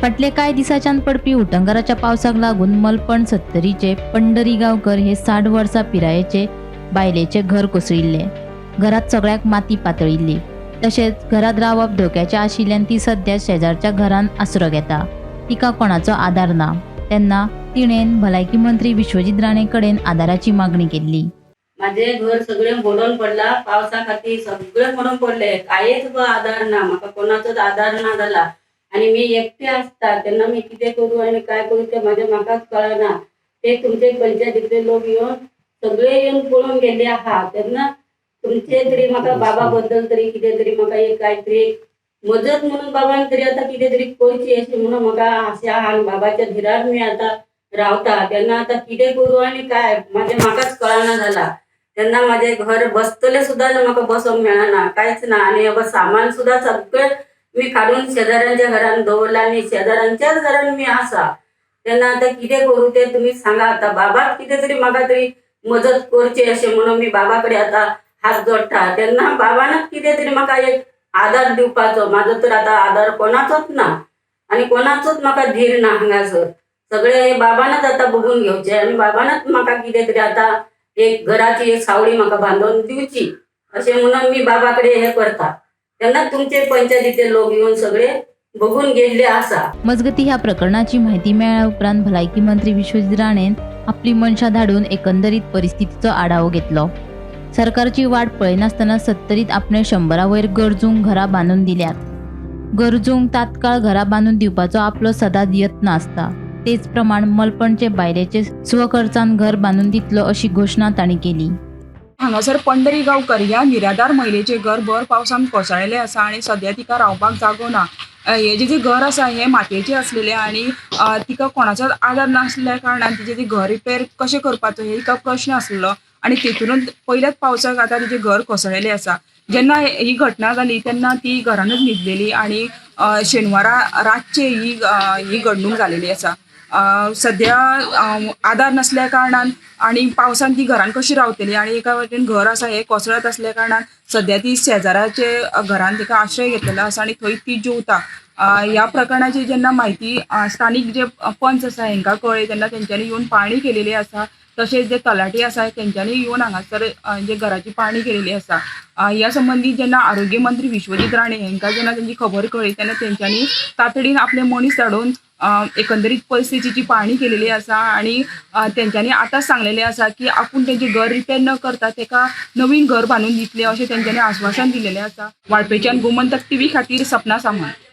फाटले कांय दिसांच्यान पडपी उटंगाराच्या पावसाक लागून मलपण सत्तरीचे पंढरी गांवकर हे 60 वर्सां पिरायेचे बायलेचें घर कोसळिल्लें. घरांत सगळ्याक माती पातळिल्ली. तशेंच घरांत रावप धोक्याचें आशिल्ल्यान ती सद्या शेजारच्या घरांत आसरो घेता. तिका कोणाचो आदार ना. तेन्ना तिणेन भलायकी मंत्री विश्वजीत राणे कडेन आदाराची मागणी केल्ली. माझे घर सगळे मोडून पडला पावसा खातीर, सगळे मोडून पडले. कांयच आदार ना म्हाका, कोणाचोच आदार ना जाला आनी मी एकटे आसता. तेन्ना मी कितें करूं आनी काय करूं तें म्हाजें म्हाकाच कळना. ते तुमचे पंचायतींतले लोक येवन सगळे येवन पळोवन गेल्ले आहा. तेन्ना तुमचे तरी म्हाका बाबा बद्दल तरी कितें तरी म्हाका एक काय तरी एक मदत म्हणून बाबान तरी आतां कितें तरी करची अशें म्हणून म्हाका आशा आहा आनी बाबाच्या धिरार मी आतां रावता. तेन्ना आतां कितें करूं आनी काय म्हाजें म्हाकाच कळना जाला. तेन्ना म्हाजें घर बसतलें सुद्दां ना, म्हाका बसोंक मेळना, कांयच ना. आनी हे सामान सुद्दां सगळें मी काडून शेजाऱ्यांच्या घरान दवरलां आनी शेजाऱ्यांच्याच घरान मी आसा. तेन्ना आतां कितें करूं तें तुमी सांगा. आतां बाबाक कितें तरी म्हाका तरी मदत करची अशें म्हणून मी बाबा कडेन आतां हात जोडटा. तेन्ना बाबानच कितें तरी म्हाका एक आदार दिवपाचो. म्हाजो तर आतां आदार कोणाचोच ना आनी कोणाचोच म्हाका धीर ना हांगासर. सगळे हे बाबानच आतां बघून घेवचे आनी बाबानच म्हाका कितें तरी आतां एक घराची एक सावळी म्हाका बांदून दिवची अशें म्हणून मी बाबा कडेन हे करता. तेन्ना तुमचे पंचायतीचे लोक येवन सगळे बघून गेल्ले आसा. मजगती, ह्या प्रकरणाची म्हायती मेळ्ळ्या उपरांत भलायकी मंत्री विश्वजीत राणेन आपली मनशां धाडून एकंदरीत परिस्थितीचो आढावो घेतलो. सरकारची वाट पळयनासतना सत्तरीत आपणे 100 वयर गरजूंक घरां बांदून दिल्यात. गरजूंक तात्काळ घरां बांदून दिवपाचो आपलो सदांच यत्न आसता. तेच प्रमाण मलपणचे बायलेचे स्वखर्चान घर बांदून दितलो अशी घोशणा तांणी केली. हांगासर पंढरी गांवकर ह्या निराधार महिलेचें घर भर पावसान कोसळिल्लें आसा आनी सद्या तिका रावपाक जागो ना. हें जें घर आसा हें मातयेचें आसलेलें आनी तिका कोणाचोच आदार नासल्या कारणान तिचें तें घर रिपेर कशें करपाचो हे तिका प्रश्न आसलेलो आनी तेतूनच पयल्याच पावसाक आतां तिचें घर कोसळिल्लें आसा. जेन्ना ही घटना जाली तेन्ना ती घरानूच न्हिदलेली आनी शेनवारा रातचे ही ही घडणूक जालेली आसा. सद्या आदार नासल्या कारणान आनी पावसान ती घरान कशी रावतली आनी एका वाटेन घर आसा हें कोसळत आसल्या कारणान सद्या ती शेजाराचे घरान तिका आश्रय घेतलेलो आसा आनी थंय ती जेवता. ह्या प्रकरणाची जेन्ना म्हायती स्थानीक जे पंच आसा हेंकां कळ्ळी तेन्ना तेंच्यांनी येवन पाळणी केलेली आसा. तशेंच जे तलाठी आसा तेंच्यांनी येवन हांगासर जे घराची पाळणी केलेली आसा. ह्या संबंदी जेन्ना आरोग्य मंत्री विश्वजीत राणे हेंकां जेन्ना तेंची खबर कळ्ळी तेन्ना तेंच्यांनी तातडीन आपले मनीस धाडून एकंदरीत परिस्थितीची पाळणी केलेली आसा आनी तेंच्यांनी आतांच सांगलेलें आसा की आपूण तेंचें घर रिपेर न करता तेका नवीन घर बांदून दितले अशें तेंच्यांनी आस्वासन दिलेलें आसा. वाळपयच्यान गोमंतक टीव्ही खातीर सपना सामंत.